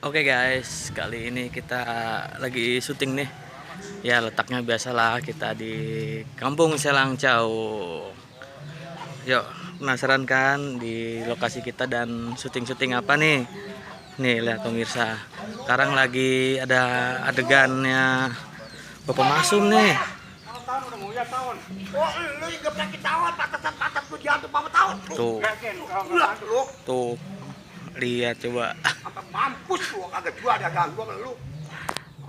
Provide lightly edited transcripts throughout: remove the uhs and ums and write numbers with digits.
Oke guys, kali ini kita lagi syuting nih. Ya letaknya biasalah kita di Kampung Selangcau. Yuk, penasaran kan di lokasi kita dan syuting-syuting apa nih? Nih lihat pemirsa. Sekarang lagi ada adegannya Bapak Masum nih. Tuh, tuh lihat coba. Mampus lu kagak jual dagang gua lu.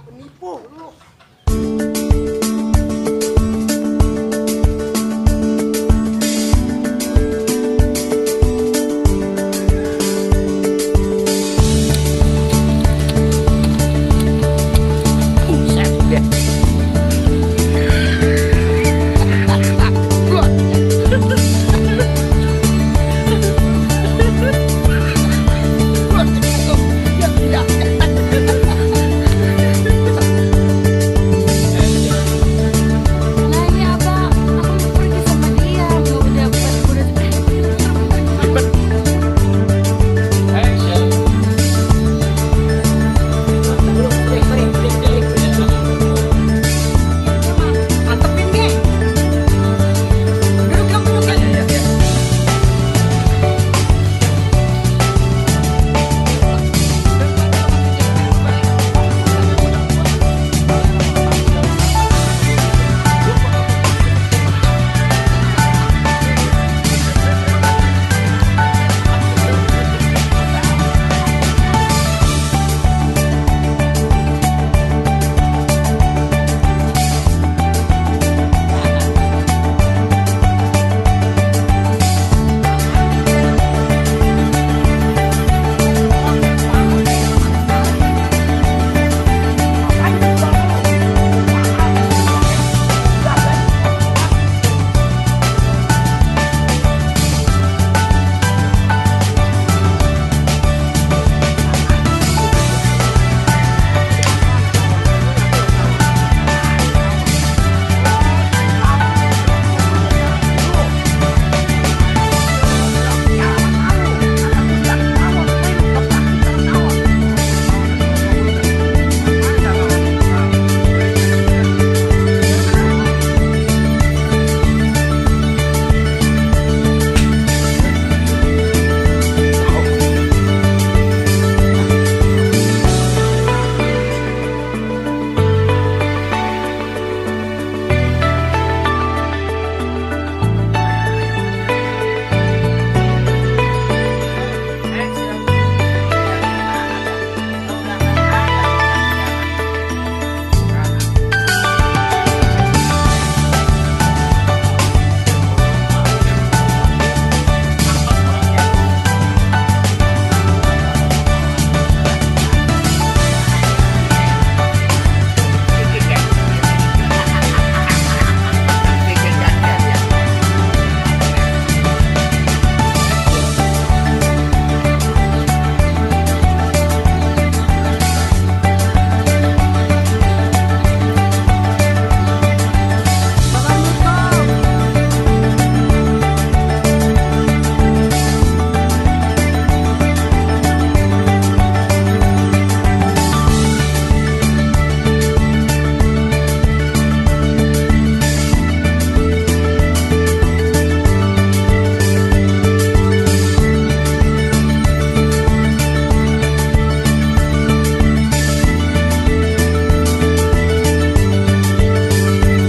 Penipu lu.